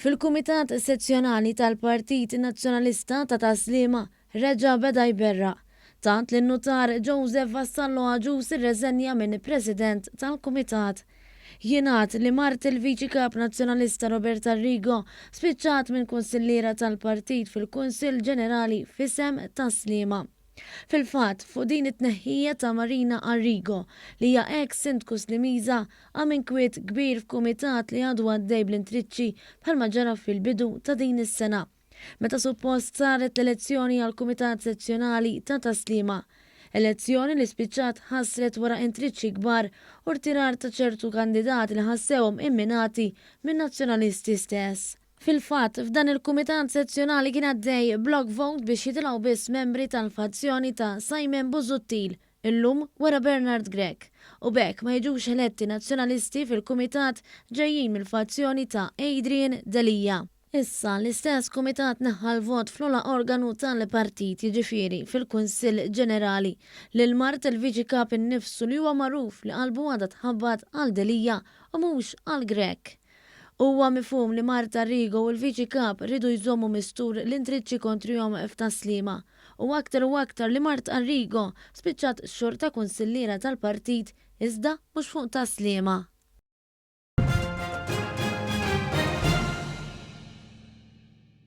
Fil-Kumitat Sezzjonali tal-Partit Nazzjonalista ta' Tas-Sliema reġa' beda jberraq, tant li n-Nutar Joseph Vassallo Agius irreżenja minn President tal-Kumitat. Jingħad li mart il-Viċi Kap Nazzjonalista Robert Arrigo spiċċat minn kunsilliera tal-partit fil-Kunsill Ġenerali f'isem Tas-Sliema. Fil-fatt, fuq din it-tneħħija ta' Marina Arrigo, li hija eks Sindku Slimiża, qam inkwiet kbir f'kumitat li għadu għaddej bl-intriċċi bħalma ġara fil-bidu ta' din is-sena, meta suppost saret l-elezzjoni għall-Kumitat Sezzjonali ta' Tas-Sliema. Elezzjoni li spiċċat ħassret wara intriċċi kbar u rtirar ta' ċertu kandidati li ħassewhom imminati min-Nazzjonalisti stess. Fil-fatt, f'dan il-kumitat sezzjonali kien għaddej block vote biex jitilgħu biss membri tal-fazzjoni ta' Simon Busuttil, illum wara Bernard Grech, u b'hekk ma jiġux eletti Nazzjonalisti fil-kumitat ġejjin mill-fazzjoni ta' Adrian Delia. Issa, l-istess kumitat neħħa l-vot fl-ogħla organu tal-partit, jiġifieri fil-Kunsill Ġenerali, lil mart il-Viċi Kap innifsu li huwa magħruf li qalbu għadha tħabbat għal Delia u mhux għal Grech. Huwa mifhum li Marta Arrigo u l-Viċi Kap riedu jżommu mistur l-intriċċi kontrihom f'Tas-Sliema u aktar u aktar li Mart Arrigo spiċċat xorta kunsilliera tal-partit iżda mhux fuq Tas-Sliema.